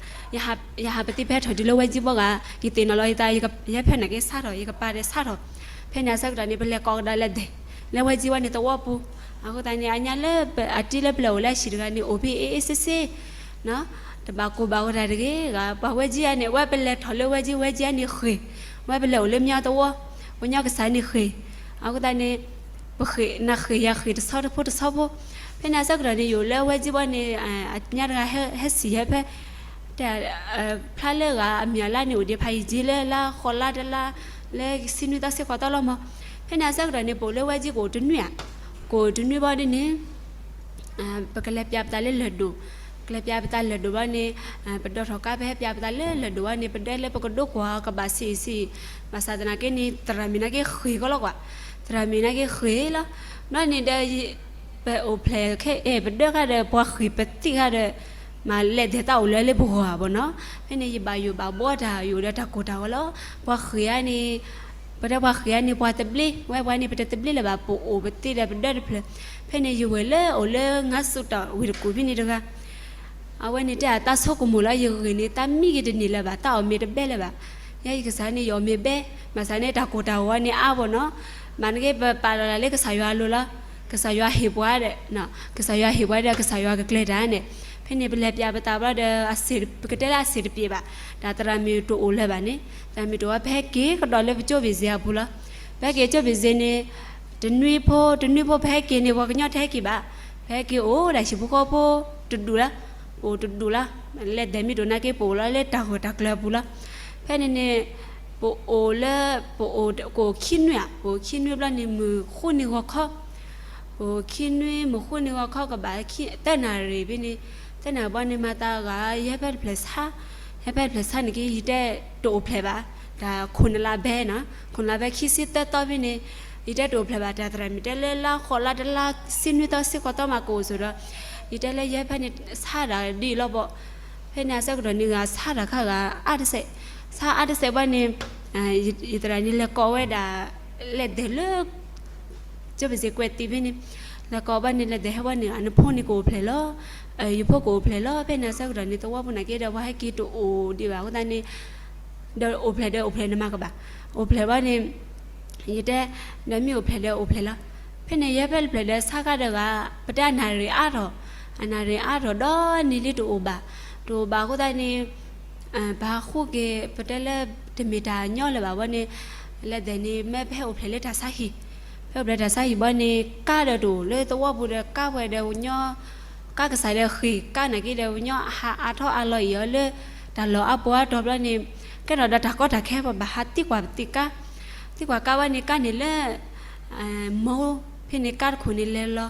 ယဟးပသ့ၣ် ပဟဲထီၣ်တုၤလၢဝဲကၠံဘီဂၤ, ယသ့ၣ်နီၣ်လီၤယသး ယဟဲဖဲန့ၣ်က့ဆါထီၣ် ယကပၤဒီးဆါထီၣ်, ဖဲန့ၣ်အဆၢကတီၢ်န့ၣ် ပလဲၤကိးကဒါလၢဒဲး, လၢဝဲကၠံဝဲန့ၣ်သဝီပူၤ, အဃိသတးန့ၣ် အညါလၢအတံၤလၢပလဲၤအိၣ်လၢအဟံၣ်တဂၤန့ၣ် အိၣ်ဖဲအ့ၣ်အ့ၣ်စ့စ့ တဘၣ်ကိၢ်ဘၣ်ဝဲတၢ်တဂ့ၤ, ပှၤဝဲကၠံန့ၣ် ဝဲပလဲၤထီၣ်လၢဝဲကၠံ ဝဲကၠံန့ၣ်ဃ့ၢ်, ဝဲပလဲၤအိၣ်လၢမညီသဝီ, ပညီကစၢ်န့ၣ်ဃ့ၢ်, အဃိသတးန့ၣ် ပဃ့ၢ်နဃ့ၢ်ယၤဃ့ၢ်တဆီတဖိတဆီဖိ, ဖဲန့ၣ်အဆၢကတီၢ်န့ၣ် ယအိၣ်လၢဝဲကၠံဘီန့ၣ် အညါတဂၤဟဲစံၣ်ဟဲဖဲ တဲ ဖျါလၢဂၤအမံၤအလါန့ၣ် အိၣ်ဒံးဖးယံာ်ကၠ့လၢလါဃီလါတလါ, လၢဆံနွံသီဆံဃိးသီလီၤမး, ဖဲန့ၣ်အဆၢကတီၢ်န့ၣ် ပအိၣ်လၢဝဲကၠံကအိၣ်တနွံဧါ, ကအိၣ်တနွံဘီဒ်န့ၣ် ပကလဲၤပျးပသးလၢလၢၢ်ဒိၣ်, ကလဲၤပျးပသးလၢလၢၢ်ဒိၣ်ဘီန့ၣ်, ပဒိးထီၣ်ကါ ပဟဲပျးပသးလၢလၢၢ်ဒိၣ်ဘီန့ၣ် ပဒဲလၢပကဒိကွၢ်ကဘၣ်ဆံးဆံး, ဘၣ်ဆၣ်သနာ်က့န့ၣ် သရၣ်မုၣ်နာ်က့ဃ့ၢ်ကီလီၤကွၢ်, သရၣ်မုၣ်နာ်က့ဃ့ၢ်လီၤ, ဘျီန့ၣ်ဒီး ပအိၣ်ဖျဲၣ်ခဲအံၤ ပဒၢဃာ်ဒီးပှၤဃ့ၢ်ပသံၣ်ဃာ်ဒီး မၤလဲၤဒဲးတၢ်အိၣ်လၢလၢပဂီၢ်ဘၣ်နီၤ, ဖဲန့ၣ် ယဘၣ်ယိၣ်ဘၣ်ဘှီတၢ် ယအိၣ်ဒီးတၢ်ကိၢ်တၢ်ဂီၤလီၤ, ပှၤဃ့ၢ်ဧါန့ၣ် ပတဲပှၤဃ့ၢ်ဧါန့ၣ် ပှၤသဘျ့, ဝဲပှၤန့ၣ် ပတသဘျ့လၢၤဘၣ်, ပအိၣ်ပသ့ဒီးပဒၢတဖျၢၣ်, ဖဲန့ၣ် ယဝဲၢ်လၢအိၣ်လၢငါစူးတၢ်ဝ့ၢ်တကူၣ်ဖဲန့ၣ်တဂၤ အဝဲန့ၣ်တဲအတၢ်ဆိကမိၣ်လၢယဂ့ၢ်န့ၣ် တၢ်မံက့ၤတန့ၢ်လၢၤဘၣ်, တၢ်အီၣ်မ့ၤတဘဲလၢၤဘၣ်, ယဲယကစၢ်န့ၣ် ယအီၣ်မ့ၤဘဲ, ဘၣ်ဆၣ်န့ၣ် တၢ်ကိၢ်တၢ်ဂီၤန့ၣ်အါဘၣ်နီၤ, မ့ၢ်နက့ပပာ်လီၤလၢကစၢ်ယွၤအလိၤလီၤ, ကစၢ်ယွၤဟ့ၣ်ပှၤဒီး, ကစၢ်ယွၤဟ့ၣ်ပှၤဒီး ကစၢ်ယွၤကကျဲၤတၢ်န့ၣ်, ဖဲန့ၣ်ပလဲၤပျးပသးဘျီဒီး ပကတဲလၢအစ့ၣ်တပျ့ၤဘၣ်, တၢ်သရၣ်မုၣ်တအိၣ်လၢၤဘၣ်န့ၣ်, သရၣ်မုၣ်တအိၣ်ဝဲ ပဟဲက့ၤကဒီးလၢပကၠိဘ့ၣ်စ့အပူၤလီၤ, ပဟဲက့ၤကၠိဘ့ၣ်စ့န့ၣ် တနွံဖိ တနွံဖိ ပဟဲက့ၤန့ၣ် ပှၤကညီတဟဲက့ၤဘၣ်, ပဟဲက့ၤအိၣ်ဒၣ်ဟံၣ်ဖိဃီဖိတဒူၣ်လီၤ, ပအိၣ်တဒူၣ်လီၤ, လဲၤဒဲးမ့ၢ်တအိၣ်နာ်က့ ပအိၣ်လီၤလၢတၢ်ဂၢၢ်တၢ်ကျၢၤအပူၤလီၤ, ဖဲန့ၣ်န့ၣ် ပအိၣ်လၢ ပအိၣ်ကအိၣ်ခံနွံဧါ, ပအိၣ်ခံနွံဘျီန့ၣ် မုၢ်ဃုနံၤဂီၤခီ, ပအိၣ်ခံနွံ မုၢ်ဃုနံၤဂီၤခီ ကဘၣ်သၢနၣ်ရံၣ်ဖဲန့ၣ်, သၢနၣ်ရံၣ်ဘီန့ၣ် မၤသးဂၤ ယဟဲဖဲတဖျၢၣ်ဆါ, ဟဲဖဲတဖျၢၣ်ဆါန့ၣ်က့ ယတဲတအိၣ်ဖျဲၣ်ဘၣ်, တၢ်ခိၣ်နလါဘဲနီၤ, ခိၣ်နလါဘဲခံဆံသၢသီဖဲန့ၣ်, ယတဲတအိၣ်ဖျဲၣ်ဘၣ် တၢ်သရၣ်မုၣ်တဲလၢလါဃီလါတလါ ဆံနွံသီဆံဃိးသီမးကအိၣ်ဆိးဒီး, ယတဲလၢယဟဲဖဲန့ၣ်ဆါတၢ်ဒ်အံၤလီၤဘီ, ဖဲန့ၣ်အဆၢကတီၢ်န့ၣ် ဂၤဆါတၢ်ခါဂၤအါတစဲး, ဆါအါတစဲးဘီန့ၣ် ယသရၣ်န့ၣ်လဲၤကိးဝဲဒၣ် လဲၤဒဲးလၢ ကၠိဘ့ၣ်စ့ကွဲးတံၢ်ဖဲန့ၣ်, လဲၤကိးဘီန့ၣ် လဲၤဒဲးဟဲဘီန့ၣ် နဖိန့ၣ်ကအိၣ်ဖျဲၣ်လီၤ, ယဖိကအိၣ်ဖျဲၣ်လီၤ, ဖဲန့ၣ်အဆၢကတီၢ်န့ၣ် သဝီဖိနာ်က့ဒီး ပှၤဟဲက့ၤတအိၣ်ဒံးဘၣ်အဃိသတးန့ၣ်, ဒီးအိၣ်ဖျဲၣ်ဒီးအိၣ်ဖျဲၣ်န့ၣ်မၤကဘၣ်, အိၣ်ဖျဲၣ်ဘီန့ၣ် ယတဲ, ဒီးမ့ၢ်အိၣ်ဖျဲၣ်ဒီးအိၣ်ဖျဲၣ်လီၤ, ဖဲန့ၣ် ယဟဲဖဲတဖျၢၣ်ဒီးဆါခါဒီးဂၤ, ပတဲအနၣ်ရံၣ်အါထီၣ်, အနၣ်ရံၣ်အါထီၣ်ဒီးန့ၣ်လံတအိၣ်ဘၣ်, တအိၣ်ဘၣ်အဃိသတးန့ၣ် ပဟးဃုက့ၤ ပတဲလၢ တမ့ၢ်တၢ်ညီလၢၤဘၣ်ဘီန့ၣ်, လဲၤဒဲးန့ၣ် မ့ၢ်ပဟဲအိၣ်ဖျဲၣ်လၢတၢ်ဆါဟံၣ်, ပဟဲအိၣ်ဖျဲၣ်တၢ်ဆါဟံၣ်ဘီန့ၣ် ကါဒီးတအိၣ်လၢသဝီပူၤဒီး ကါပှဲၤဒီးညီ, ကါကစၢ်ဒီးဃ့ၢ်ကါနာ်က့ဒီးညီ ဟးအါထီၣ်အါလီၤအံၤအီၤလၢ တၢ်လီၢ်အါပူၤအါတီၤဘျီန့ၣ်, ကဲထီၣ်ဒီးတၢ်ကီတၢ်ခဲ ပဘၣ်ဟးသံကွၢ်ပသံကွၢ်, သံကွၢ်ကါဘီန့ၣ် ကါန့ၣ်လၢ မိၢ်ဖဲန့ၣ် ကါတခိၣ်န့ၣ်လဲၤလီၤ,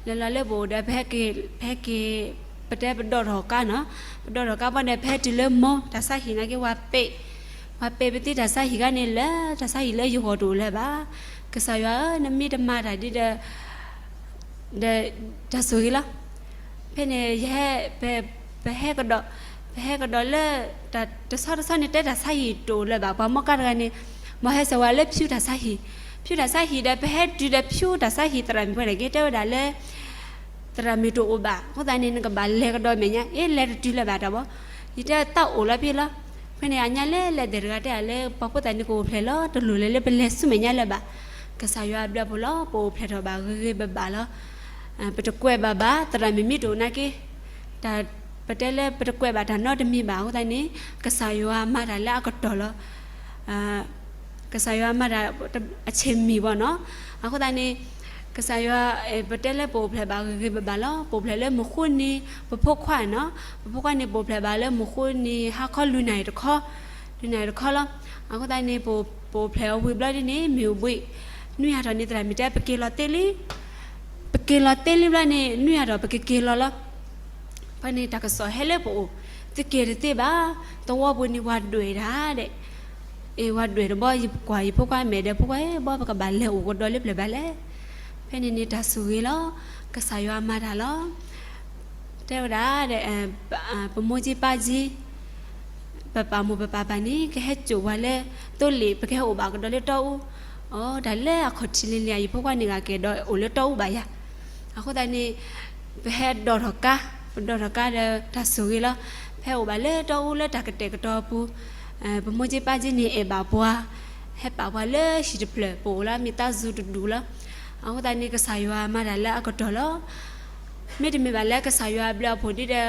လဲၤလီၤလၢပအိၣ်ဒီး ပဟဲက့ၤ ပဟဲက့ၤ ပတဲပဒိးထီၣ်ကါနီၤ, ပဒိးထီၣ်ကါဘီဒီး ပဟဲတုၤလၢမိၢ်တၢ်ဆါဟံၣ်နာ်က့ ဝၤပ့း, ဝၤပ့းပသံတၢ်ဆါဟံၣ်ခါန့ၣ်လၢ တၢ်ဆါဟံၣ်လၢယဂီၢ်တအိၣ်လၢၤဘၣ်. ကစၢ်ယွၤဧၢ, နမ့ၢ်တမၤတၢ်ဒ်ဒီး ဒီးတၢ်ဆိၣ်ဂ့ၤလီၤ. ဖဲန့ၣ် ယဟဲ ပ ပဟဲကဒီး ပဟဲကဒီးလၢ တၢ်တဆီတဆီန့ၣ် တဲတၢ်ဆါဟံၣ်တအိၣ်လၢၤဘၣ်. ပှၤမိၢ်ကါတဂၤန့ၣ် မ်ဟဲစၢၤဝဲလၢဖၠူတၢ်ဆါဟံၣ်, ဖၠူတၢ်ဆါဟံၣ်ဒီး ပဟဲတုၤဒီးဖၠူတၢ်ဆါဟံၣ် သရၣ်မုၣ်ဖဲန့ၣ်က့ တဲဝဲဒၣ်လၢ သရၣ်မုၣ်တအိၣ်ဘၣ်. အဃိသတးန့ၣ် နကဘၣ်လဲၤကဒီးမဲာ်ညါ, အ့ လဲၤတတုၤလၢၤဘၣ်တၢ်ဘီ, ယတဲတၢ်အိၣ်လီၤဖဲလီၤ. ဖဲန့ၣ် အညါလဲၤလဲၤဒဲးတဂၤတဲလၢ ပှၤဖိသၣ်န့ၣ်ကအိၣ်ဖျဲၣ်လီၤ, တလိၣ်လဲၤလၢပလဲၤဆူမဲာ်ညါလၢၤဘၣ်. ကစၢ်ယွၤအဘျုးအဖှိၣ်လီၤ, ပအိၣ်ဖျဲၣ်ထီၣ်ဘၣ်ဂ့ၤဂ့ၤဘၣ်ဘၣ်လီၤ. ပတကွဲးဘၣ်ဘၣ်, သရၣ်မုၣ်မ့ၢ်တအိၣ်နာ်က့ တၢ် ပတဲလၢပတကွဲးဘၣ်တၢ်နီတမံၤဘၣ်. အဃိသတးန့ၣ် ကစၢ်ယွၤမၤတၢ်လၢအကတီၢ်လီၤ. ကစၢ်ယွၤမၤတၢ်အဆ့ၣ်မံၤဘီနီၤ. အဃိသတးန့ၣ် ကစၢ်ယွၤ ပတဲလၢပအိၣ်ဖျဲၣ်ဘၣ်ဂ့ၤဂ့ၤဘၣ်ဘၣ်လီၤ. ပအိၣ်ဖျဲၣ်လၢမုၢ်ဃိနံၤ ပဖိခွါနီၤ, ပဖိခွါန့ၣ် ပအိၣ်ဖျဲၣ်ဘၣ်လၢမုၢ်ဃိနံၤ ဟါခီလွံၢ်နၣ်ရံၣ်တခီ, လွံၢ်နၣ်ရံၣ်တခီလီၤ. အဃိသတးန့ၣ် ပအိၣ်ဖျဲၣ်အဝံၤဘျီဒ်န့ၣ် မ့ၢ်အိၣ်ဘှံး နွံဟါထီၣ်န့ၣ် သရၣ်မုၣ်တဲ ပက့ၤလီၤသ့လံ ပက့ၤလီၤသ့လံဘျီန့ၣ် နွံဟါထီၣ် ပကက့ၤလီၤလီၤ. ဖဲန့ၣ် တၢ်ကစီၣ်ဟဲလၢပအိၣ်, သုက့ၤတသ့ဘၣ်, သဝီပူၤန့ၣ် ဝၤဒွဲၣ်တၢ်ဒဲး, အ့ ဝၤဒွဲၣ်တဘီ ယကွၢ်ယဖိခွါမဲာ်ဒီး ဖိခွါဧၢ ဘီပကဘၣ်လဲၤအိၣ်ကဒီးလၢပျၢၤဘၣ်လဲၣ်. ဖဲန့ၣ်န့ၣ် တၢ်ဆိၣ်ဂ့ၤလီၤ, ကစၢ်ယွၤမၤတၢ်လီၤ. တဲဝဲဒၣ်ဒီး ပမိၢ်က့ပၢ်က့ ပပာ်မိၢ်ပပာ်ပၢ်န့ၣ် ကဟဲစိာ်ပှၤလၢသိလ့ၣ် ပကဟဲအိၣ်ဘၣ်ကဒီးလၢတီအူ. အတၢ်လၢအခီၣ်ထံးလံၤလံၤ ယဖိခွါန့ၣ်ဂၤကဲဒီးအိၣ်လၢတီအူဘၣ်ယၤ. အဃိသတးန့ၣ် ပဟဲဒိးထီၣ်ကါ, ပဒိးထီၣ်ကါဒီးတၢ်ဆိၣ်ဂ့ၤလီၤ. ပဟဲအိၣ်ဘၣ်လၢတီအူလၢတၢ်ကတဲာ်ကတီၤအပူၤ, ပမိၢ်က့ပၢ်က့န့ၣ်အဲၣ်ဘၣ်ပှၤ, ဟဲပာ်ပှၤလၢဟံၣ်တဖျၢၣ် ပအိၣ်လၢမံသးစူၤတဒူၣ်လီၤ. အဃိသတးန့ၣ် ကစၢ်ယွၤမၤတၢ်လၢအကတီၢ်လီၤ. မ့တမ့ၢ်ဘၣ်လၢကစၢ်ယွၤအဘျုးအဖှိၣ်ဒ်ဒီး တၢ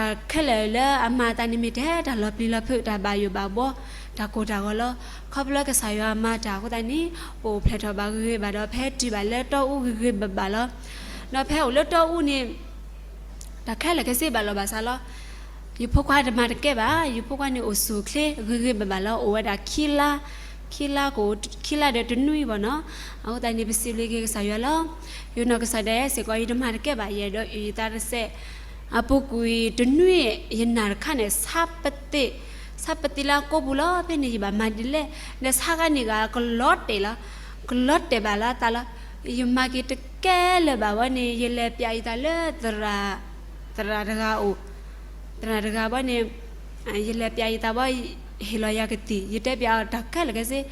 ်ခဲလၢာ်လၢအမၤအသးန့ၣ်မ့ၢ်တၢ်လီၤပျံၤလီၤဖုး တၢ်ဘၣ်ယိၣ်ဘၣ်ဘှီ တၢ်ကိၢ်တၢ်ဂီၤလီၤ. ခီဖျိကစၢ်ယွၤမၤတၢ်အဃိသတးန့ၣ် ပအိၣ်ဖျဲၣ်ထီၣ်ဘၣ်ဂ့ၤဂ့ၤဘၣ်ဒီး ပဟဲတုၤဘၣ်လၢတီအူဂ့ၤဂ့ၤဘၣ်ဘၣ်လီၤ. ဒီးပဟဲအိၣ်လၢတီအူန့ၣ် တၢ်ခဲလၢာ်ခဲဆ့ဘၣ်လီၤဘၣ်စးလီၤ. ယဖိခွါတမၤတကဲဘၣ်, ယဖိခွါန့ၣ်အိၣ်ဆူၣ်အိၣ်ချ့ဂ့ၤဂ့ၤဘၣ်ဘၣ်လီၤ. အိၣ်ဝဲဒၣ်ခံလါ, ခံလါကအိၣ် ခံလါဒီးတနွံဘၣ်နီၤ. အဃိသတးန့ၣ် ပစံးဘျုးက့ၤကစၢ်ယွၤလီၤ. ယနီၢ်ကစၢ်ဒၣ်စ့ၢ်ကီး ယတမၤတကဲဘၣ်, ယအဲၣ်ဒိးအုၣ်ယသးတစဲး. အပူၤကွံာ်တနွံ ယနၢ်တခါန့ၣ် ဆါပသံး, ဆါပသံးလၢအကိာ်ပူၤလီၤ. ဖဲန့ၣ် ယဘၣ်မၤဒ်လဲၣ်, ဒီးဆါခါန့ၣ်ဂ့ၤ ကလီၤတဲာ်လီၤ, ကလီၤတဲာ်ဘၣ်လၢအသးလီၤ. ယမၤက့ၤတကဲလၢၤဘၣ်ဝဲန့ၣ် ယလဲၤပျးယသးလၢ သရၣ်တဂၤအိၣ်, သရၣ်တဂၤဘီန့ၣ် ယလဲၤပျးယသးဘီ ဟ့ၣ်လီၤယၤကသံၣ်, ယတဲပျးအီၤတၢ်ခဲလၢာ်ခဲဆ့,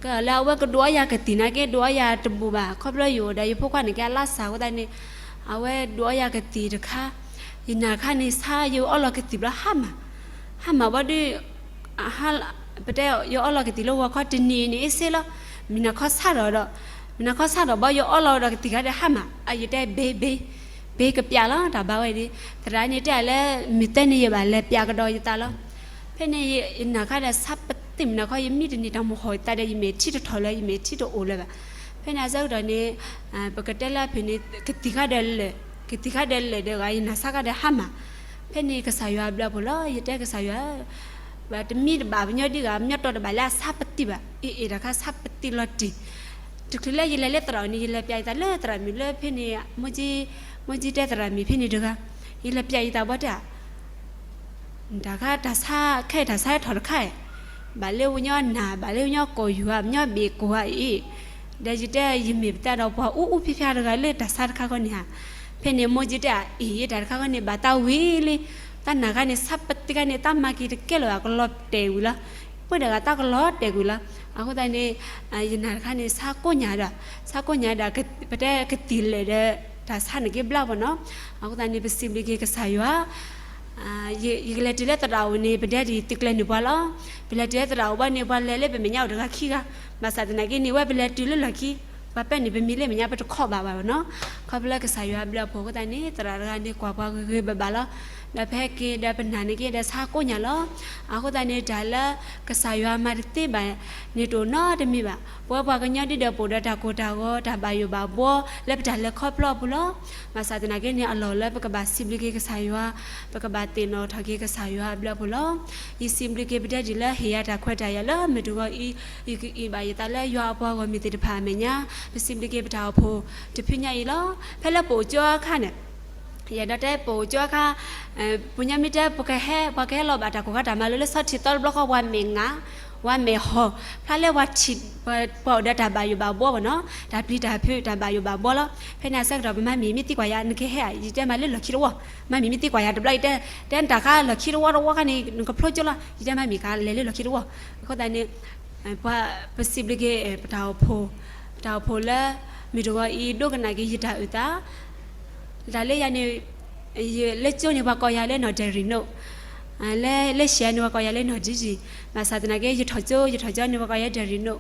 ကလၢအဝဲကဒုးအီယၤကသံၣ်နာ်က့ ဒုးအီယၤတဘူးဘၣ်. ခီဖျိယအိၣ်ဒီးယဖိခွါန့ၣ် ကဲအလါစၢ်အဃိသတးန့ၣ် အဝဲဒုးအီယၤကသံၣ်တခါ, ယနၢ်ခါန့ၣ် ဆါယအီလီၤကသံၣ်ဘျီဟါမၢ်, ဟါမၢ်ဘီဒုး ပတဲယအီလီၤကသံၣ်လၢဂီၤခီတနံၤအံၤန့ၣ် အ့စ့လီၤ. မုၢ်နၤခီဆါထီၣ်ဒီး, မုၢ်နၤခီဆါထီၣ်ဘီ ယအီလီၤဒီးကသံၣ်ခါဒီးဟါမၢ်, အယတဲဘ့ဘ့, ဘ့ကပျးလီၤ တၢ်ဘၣ်ဝဲန့ၣ်, သရၣ်န့ၣ်တဲလၢ မုၢ်သၢနံၤယဘၣ်လဲၤပျးကဒီးယသးလီၤ. ဖဲန့ၣ် ယနၢ်ခါဒီးဆါပသံး မုၢ်နၤခီ ယမံတနံၤတၢ်မုၢ်ဟီၣ်သးဒီး ယမဲာ်ထံတထီၣ်လၢၤ ယမဲာ်ထံတအိၣ်လၢၤဘၣ်. ဖဲန့ၣ်အဆၢကတီၢ်န့ၣ် ပကတဲလၢအဖုၣ်န့ၣ် ကသံၣ်ခါဒီးလၢာ်, ကသံၣ်ခါဒီးလၢာ်ဒီးဂၤ ယနၢ်ဆါခါဒီးဟါမၢ်. ဖဲန့ၣ်ကစၢ်ယွၤအဘျုးအဖှိၣ်လီၤ. ယတဲကစၢ်ယွၤ တမံတဘၣ်ပညီဒ်ဂၤ ပညီတီတဘၣ်လၢအဆါပသံးဘၣ်. အ့ၣ်အ့ၣ် တၢ်ခါဆါပသံးလီၤတံၢ်, တချုးလၢယလဲၤလၢသရၣ်န့ၣ် ယလဲၤပျးယသးလၢသရၣ်မုၣ်လၢဖဲန့ၣ်, မိၢ်ကၠံတဲသရၣ်မုၣ်ဖဲန့ၣ်တဂၤ, ယလဲၤပျးယသးဘီတဲ တၢ်ခါတၢ်ဆါခဲအံၤ တၢ်ဆါဟဲထီၣ်တခါအံၤ, ဘၣ်လၢဝညီနၢ် ဘၣ်လၢဝညီကိာ်ယူၤဧါ ဝညီဘ့ၣ်ကိာ်ဧါအံၤ, ဒီးယတဲယမ့ၢ်ပသးဒီးပှၤအူအူဖျါဖျါတဂၤလၢတၢ်ဆါတခါခီန့ၣ်ဧါ. ဖဲန့ၣ်မိၢ်ကၠံတဲအံၤ တၢ်တခါခီန့ၣ် ဘၣ်သးဝံၤလံ, တၢ်နၢ်ခါန့ၣ် ဆါပသံးခါန့ၣ် တၢ်မၤက့ၤတကဲလၢၤဘၣ် ကလီၤတဲာ်ဝံၤလီၤ, ပှၤတဂၤတၢ်ကလီၤတဲာ်ကွံာ်လီၤ. အဃိသတးန့ၣ် ယနၢ်တခါန့ၣ် ဆါကိးညါဒီး ဆါကိးညါဒီး ပတဲကသံၣ်လၢာ်ဒီး တၢ်ဆါန့ၣ်က့ၤဘျါဘၣ်နီၤ. အဃိသတးန့ၣ် ပစံးဘျုးက့ၤကစၢ်ယွၤ ယကလဲၤတုၤလၢသရၣ်အိၣ်န့ၣ် ပဒဲဒၣ်သုးကျဲၤနုာ်ပှၤလီၤ. ပလဲၤတုၤလၢသရၣ်အိၣ်ဘၣ်န့ၣ် ပှၤလဲၤလၢပမဲာ်ညါအိၣ်တဂၤခံဂၤ, ဘၣ်ဆၣ်သနာ်က့န့ၣ် ဝဲပလဲၤတုၤလၢလီၢ်ခံ, ပှၤပာ်န့ၢ်ပမံၤလၢမဲာ်ညါ ပတခီၣ်ဘၣ်ဘၣ်နီၤ. ခီဖျိလၢကစၢ်ယွၤအဘျုးအဖှိၣ်အဃိသတးန့ၣ် သရၣ်တဂၤန့ၣ် ကွၢ်ပှၤဂ့ၤဂ့ၤဘၣ်ဘၣ်လီၤ. ဒီးဖဲက့ၤဒီးပနာ်န့ၣ်က့ၤဒီးဆါကိးညါလီၤ. အဃိသတးန့ၣ် တၢ်လၢကစၢ်ယွၤမၤတသ့ဘၣ်န့ၣ် တအိၣ်နီတမံၤဘၣ်. ပဝဲပှၤကညီဒ်ဒီးပအိၣ်ဒီးတၢ်ကိၢ်တၢ်ဂီၤ တၢ်ဘၣ်ယိၣ်ဘၣ်ဘှီလၢပတၢ်လဲၤခီဖျိအပူၤလီၤ. ဘၣ်ဆၣ်သနာ်က့န့ၣ် အလီၢ်လၢပကဘၣ်စံးဘျုးက့ၤကစၢ်ယွၤ, ပကဘၣ်သ့ၣ်နီၣ်ထီၣ်က့ၤကစၢ်ယွၤအဘျုးအဖှိၣ်လီၤ. ယစံးဘျုးက့ၤပဒဲဒံးလၢဟ့ၣ်ယၤတၢ်ခွဲးတၢ်ယာ်လၢမုၢ်တဂီၤအံၤ, ယကအံးဘၣ်ယသးလၢယွၤအပှၤဂီၢ်မုၢ်သ့ၣ်တဖၣ်အမဲာ်ညါ, ပစံးဘျုးက့ၤပတၢ်အိၣ်ဖှိၣ်တဖုညါအံၤလီၤ. ဖဲလၢပအိၣ်ကၠိအခါန့ၣ် ယအဲၣ်ဒိးတဲပအိၣ်ကၠိအခါ, ပှၤကညီမ့ၢ်တဲပကဟဲ ပှၤကဟဲလီၤဘၣ်တၢ်ကိၢ်ခါတၢ်မၤလိလၢ ဆီထံသီတဘျီဃီ ပှၤမဲာ်ငါ, ပှၤမဲာ်ဟီၣ်, ဖျါလၢပှၤထံၣ် ပှၤအိၣ်ဒီးတၢ်ဘၣ်ယိၣ်ဘၣ်ဘှီဘၣ်နီၤ, တၢ်ပျံၤတၢ်ဖုး တၢ်ဘၣ်ယိၣ်ဘၣ်ဘှီလီၤ. ဖဲန့ၣ်အဆၢကတီၢ် ပမၤမံၤမ့ၢ်သံကွၢ်ယၤ နကဟဲဧါ, ယတဲမၤလၢလီၢ်ခံတဝီ, မၤမံၤမ့ၢ်သံကွၢ်ယၤတဘျီ ယတဲ တဲနတၢ်ခါလီၢ်ခံတဝီတဝီခါန့ၣ် နကဖျိကၠိလီၤ, ယတဲမၤမံၤကလဲၤလၢလီၢ်ခံတဝီ. အဃိသတးန့ၣ် ပှၤ ပစံးဘျုးက့ၤ ပတၢ်အိၣ်ဖှိၣ်, ပတၢ်အိၣ်ဖှိၣ်လၢ မုၢ်တဂီၤအံၤ ဒိကနၣ်က့ၤယတၢ်အုၣ်သး, တၢ်လၢယၤန့ၣ် လၢကၠိန့ၣ် ပှၤကိးယၤလၢနီၢ်ဒဲရံၣ်နိး, လၢ လၢဆံးန့ၣ် ပှၤကိးယၤလၢနီၢ်ဒံဒံ, ဘၣ်ဆၣ်သနာ်က့ ယထီၣ်ကၠိ ယထီၣ်ကၠိန့ၣ် ပှၤကိးယၤဒဲရံၣ်နိး,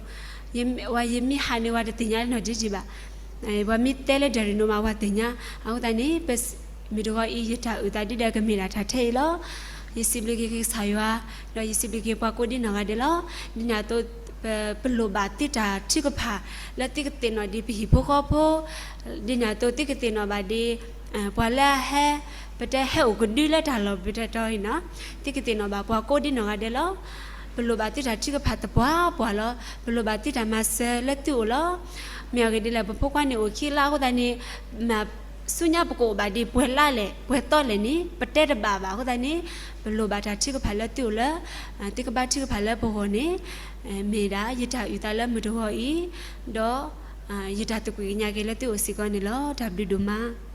ဝဲယမ့ၢ်ဟးန့ၣ် ပှၤတသ့ၣ်ညါလၢနီၢ်ဒံဒံဘၣ်, ပှၤမ့ၢ်တဲလၢဒဲရံၣ်နိးမး ပှၤသ့ၣ်ညါ. အဃိသတးန့ၣ် မုၢ်တဂီၤအံၤ ယတၢ်အုၣ်သးဒ်ဒီးကမ့ၢ်ဒၣ်တၢ်ထဲအံၤလီၤ. ယစံးဘျုးက့ၤကစၢ်ယွၤ, ဒီးယစံးဘျုးက့ၤပှၤကိးဒ်နီၢ်ဂၤဒဲးလီၤ. ဒ်န့ၣ်အသိး ပ ပလိၣ်ဘၣ်သုတၢ်ထုကဖၣ် လၢသုကသ့ၣ်နီၣ်ဒ်ပဟံၣ်ဖိဃီဖိ, ဒ်န့ၣ်အသိးသုကသ့ၣ်နီၣ်ဘၣ်ဒ် ပှၤလၢအဟဲ ပတဲဟဲအိၣ်ကဒုလၢတၢ်လီၢ်ပတီၢ်အံၤနီၤ, သုကသ့ၣ်နီၣ်ဘၣ်ပှၤကိးဒ်နီၢ်ဂၤဒဲးလီၤ. ပလိၣ်ဘၣ်သုတၢ်ထုကဖၣ်သပှၢ်ပှၢ်လီၤ. ပလိၣ်ဘၣ်သုတၢ်မၤစၢၤလၢသုအိၣ်လီၤ. မ့ၢ်အဂ့ၢ်ဒ်လဲၣ် ပဖိခွါန့ၣ်အိၣ်ခံလါအဃိသတးန့ၣ် ဆူညါပကအိၣ်ဘၣ်ဒ်ပှဲၤလါလဲၣ် ပှဲၤသီလဲၣ်န့ၣ် ပတဲတဘၣ်ဘၣ်အဃိသတးန့ၣ် ပလိၣ်ဘၣ်တၢ်ထုကဖၣ်လၢသုအိၣ်လၢ သုကဘါထုကဖၣ်လၢပဂီၢ်န့ၣ် မ့ၢ်ဒၣ်ယတၢ်အုၣ်သးလၢမုၢ်တဂီၤအံၤ, ဒီးယတၢ်သကွံၢ်ကညးက့ၤလၢသုအိၣ်စ့ၢ်ကီးန့ၣ်လီၤ. တၢ်ဘျုးဒိၣ်မး.